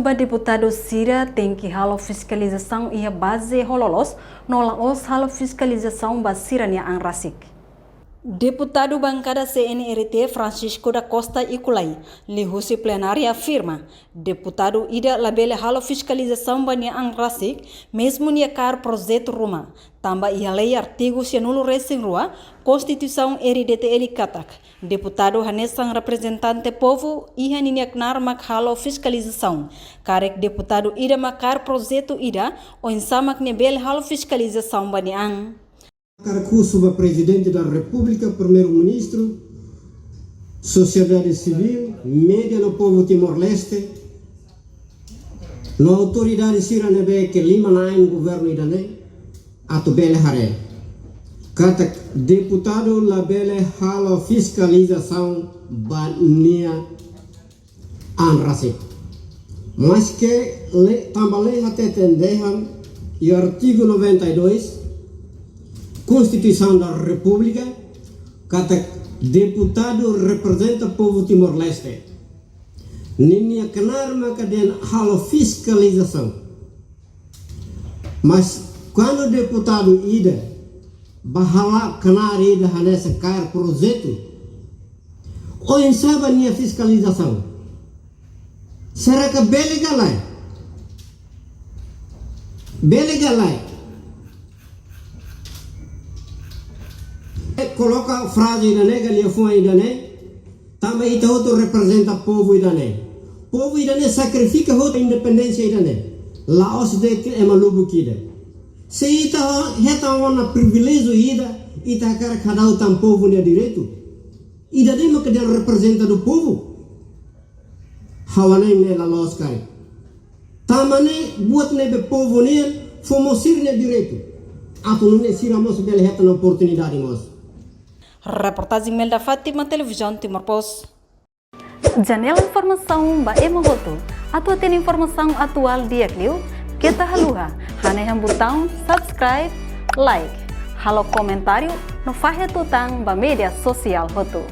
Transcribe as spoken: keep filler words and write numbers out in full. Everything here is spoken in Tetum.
Ba deputadu sira tenke halo fiskalizasaun iha baze ho loloos, no la'ós halo fiskalizasaun ba sira-nia an rasik. Deputadu bankada C N R T Francisco da Costa Ikulai, liuhusi plenária afirma, deputadu ida labele halo fiskalizasaun ba nia an rasik, mezmu nia kaer projetu ruma, tanba iha lei artigu sianulu resin rua, Konstituisaun R D T L katak, deputadu hanesan reprezentante povu iha ninia knaar mak halo fiskalizasaun. Karik deputadu ida mak kaer projetu ida, oinsá mak nia bele halo fiskalizasaun ba nia an. Karik husu ba Prezidente da Repúblika, Primeiru-Ministru, sosiedade sivíl, média no povu Timor-Leste, no autoridade sira ne'ebé ke liman-na'in governu ida-ne'e, atu bele haree katak deputadu labele halo fiskalizasaun ba nia an rasik. Maske lei, tanba lei hateten dehan iha artigu noventa e dois Konstituisaun da Repúblika, katak deputadu reprezenta povu Timor-Leste. Ninia knaar maka dehan halo fiskalizasaun. Mas kuandu deputadu ida bá hala'o knaar ida hanesan kaer projetu, oinsá ba nia fiskalizasaun? Será ke bele ka lae? Bele ka lae? E koloka fraze ida-ne'e ka liafuan ida-ne'e, tanba ita hotu reprezenta povu ida-ne'e. Povu ida-ne'e sakrifika hotu independénsia ida-ne'e. La'ós de'it ema lubuk ida. Se ita hetan ona priviléjiu ida, ita hakarak hadau tan povu nia direitu. Ida-ne'e maka dehan reprezentante do povu. Ha'u hanoin ne'e la loos karik. Tanba ne'e buat ne'ebé povu nian fó mós sira-nia direitu. Atu nune'e sira mós bele hetan oportunidade mós. Reportajen Melda Fátima, Televizaun Timor Post. Janela informasaun ba ema hotu. Atu hatene informasaun atuál di'ak liu, keta haluha hanehan butaun subscribe, like, halo komentáriu no fahe tutan ba média sosiál hotu.